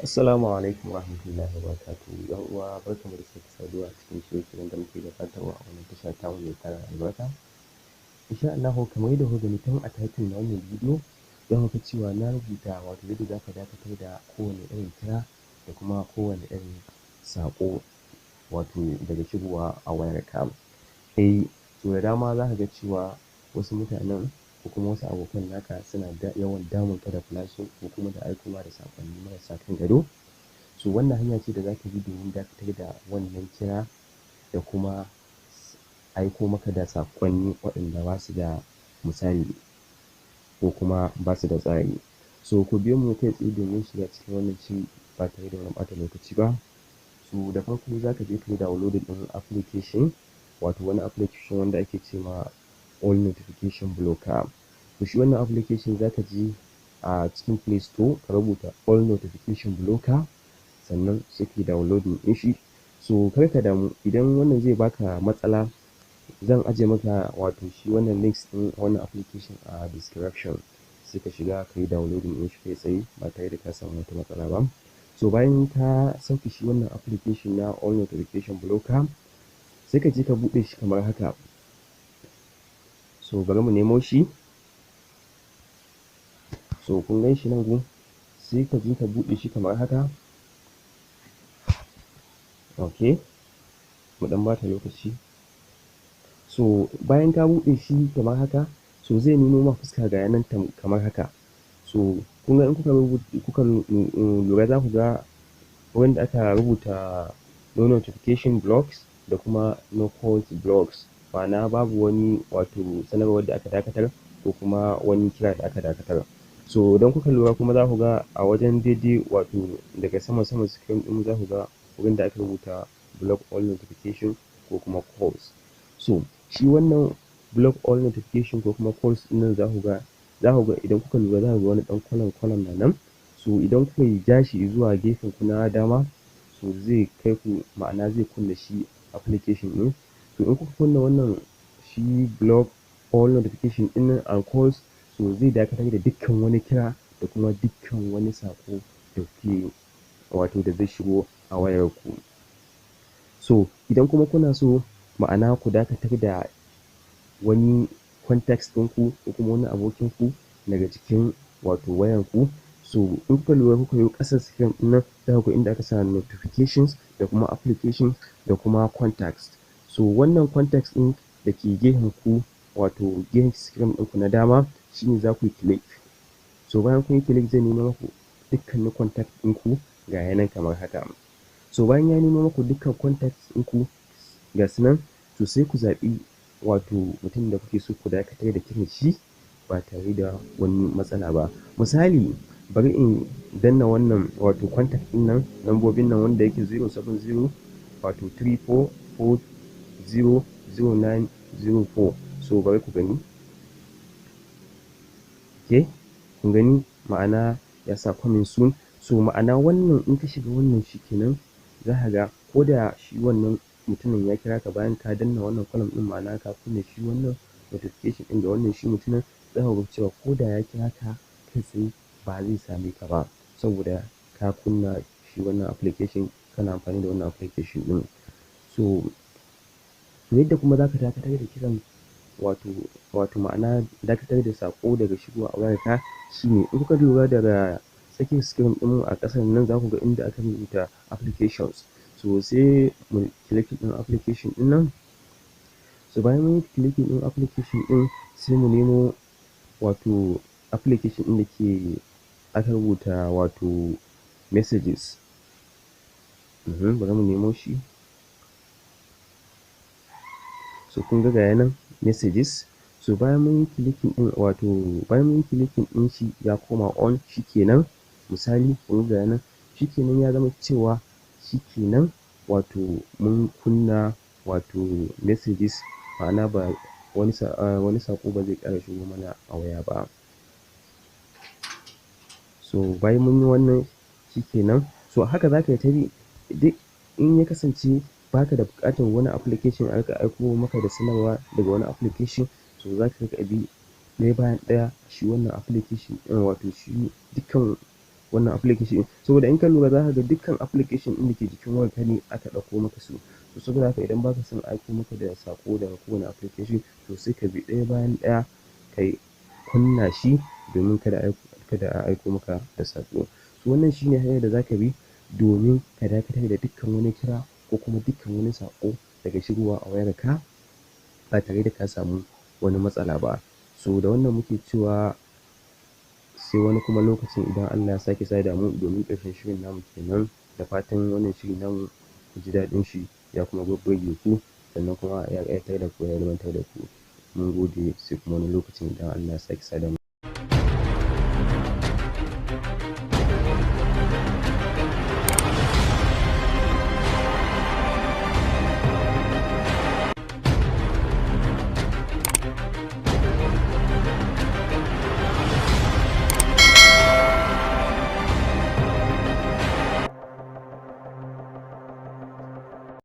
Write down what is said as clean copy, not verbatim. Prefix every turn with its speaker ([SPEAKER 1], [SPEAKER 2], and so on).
[SPEAKER 1] Assalamu alaikum warahmatullahi wabarakatuh. ‘Yan uwa, barkanmu da sake saduwa a cikin shirye-shiryen da muke gabatarwa a wannan tasha tamu mai tarin albarka. Insha Allahu, kamar yadda kuka gani tun a title na wannan bidiyo, za ku ga cewa na rubuta wato yadda za ka dakatar da kowane irin kira da kuma kowane irin saƙo wato daga shigowa a wayarka. Eh, so da dama za ka ga cewa wasu mutanen ko kuma wasu abokan naka suna yawan damun ka da flashing ko kuma da aiko ma da saƙonni marasa kan gado. So wannan hanya ce da za ka bi domin dakatar da wannan kira da kuma aiko maka da saƙonni waɗanda ba su da misali ko kuma ba su da tsari. So ku biyo mu kai tsaye domin shiga cikin wannan shiri ba tare da wani ɓata lokaci ba. So da farko za ka je ka yi downloading ɗin application, wato wani application wanda ake ce ma All Notification Blocker. To, shi wannan application za ka je a cikin Play Store ka rubuta All Notification Blocker, sannan sai ka yi downloading ɗin shi. So kar ka damu idan wannan zai baka matsala, zan ajiye maka wato shi wannan links ɗin wannan application a description, sai ka shiga ka yi downloading ɗin shi kai tsaye ba tare da ka samu wata matsala ba. So bayan ka sauke shi wannan application na All Notification Blocker, sai ka je ka buɗe shi kamar haka. So bari mu nemo shi. So kun gan shi nan gun, sai ka je ka buɗe shi kamar haka. Ok, mu ɗan bata lokaci. So bayan ka buɗe shi kamar haka, so zai nuno ma fuska ga nan kamar haka. So kun ga in kuka lura, za ku ga wurin da aka rubuta "no notification blocks" da kuma "no calls blocks", ma'ana babu wani wato sanarwar da aka dakatar ko kuma wani kira da aka dakatar. So idan kuka lura kuma, za ku ga a wajen daidai wato daga sama sama screen ɗin, za ku ga wurin da aka rubuta "block all notification" ko kuma "calls". So shi wannan "block all notification" ko kuma "calls" ɗin nan, za ku ga idan kuka lura, za ku ga wani ɗan column column na nan. So idan kuka ja shi zuwa gefen ku na dama, so zai kai ku, ma'ana zai kunna shi application ɗin. So in kuka kunna wannan shi "block all notification" ɗin nan and "calls", so zai dakatar da dukkan wani kira da kuma dukkan wani saƙo da kuke wato da zai shigo a wayar ku. So idan kuma kuna so, ma'ana ku dakatar da wani contacts ɗinku ko kuma wani abokin ku daga cikin wato wayar ku, so in kuka lura, kuka yo ƙasan screen ɗin nan, za ku ga inda aka sa "notifications" da kuma "applications" da kuma "contacts". So wannan "contacts" ɗin da ke gefen ku, wato gefen screen ɗinku na dama, shine za ku yi click. So bayan kun yi click, zai nuno muku dukkanin contact ɗinku ga ya nan kamar haka. So bayan ya nuno muku dukkan contacts ɗinku ga su nan, to sai ku zaɓi wato mutumin da kuke so ku dakatar da kiran shi ba tare da wani matsala ba. Misali, bari in danna wannan wato contact ɗin nan, lambobin nan wanda yake 070 wato 34400904. So bari ku gani. Ok, kun gani, ma'ana ya sa "coming soon". So ma'ana wannan in ka shiga wannan, shi kenan, za ka ga ko da shi wannan mutumin ya kira ka, bayan ka danna wannan column ɗin, ma'ana ka kunna shi wannan notification ɗin da wannan shi mutumin, za ka ga cewa ko da ya kira ka kai tsaye ba zai same ka ba, saboda ka kunna shi wannan application, kana amfani da wannan application ɗin. So yadda kuma za ka dakatar da kiran wato ma'ana dakatar da saƙo daga shigowa a wayarka shine, in kuka lura daga tsakiyar screen ɗinmu a ƙasan nan, za ku ga inda aka rubuta "applications". So sai mu clicking ɗin application ɗin nan. So bayan mun yi clicking ɗin application ɗin, sai mu nemo wato application ɗin da ke aka rubuta wato "messages". Bari mu nemo shi. So kun ga, ga nan "messages". So bayan mun yi clicking ɗin, wato bayan mun yi clicking ɗin shi, ya koma on, shikenan. Misali, kun ga nan, shikenan, ya zama cewa shikenan, wato mun kunna wato "messages", ma'ana ba wani saƙo ba zai ƙara shigo mana a waya ba. So bayan mun yi wannan, shikenan. So haka za ka yi ta bi duk in ya kasance baka da buƙatar wani application a riƙa aiko maka da sanarwa daga wani application. So za ka riƙa bi ɗaya bayan ɗaya shi wannan application ɗin, wato shi dukkan wannan application ɗin. Saboda in ka lura, za ka ga dukkan application ɗin da ke jikin wayarka ne aka ɗauko maka su. To, saboda haka idan baka son aiko maka da saƙo daga kowane application, to sai ka bi ɗaya bayan ɗaya ka kunna shi domin kada a aiko maka da saƙo. So wannan shine hanyar da zaka bi domin ka dakatar da dukkan wani kira ko kuma dukkan wani saƙo daga shigowa a wayarka ba tare da ka samu wani matsala ba. So da wannan muke cewa sai wani kuma lokacin idan Allah ya sake sada mu, domin ƙarshen shirin namu kenan. Da fatan wannan shiri namu ku ji daɗin shi, ya kuma burge ku, sannan kuma ya ƙayatar da ku, ya ilmantar da ku. Mun gode, sai kuma wani lokacin idan Allah ya sake sada mu.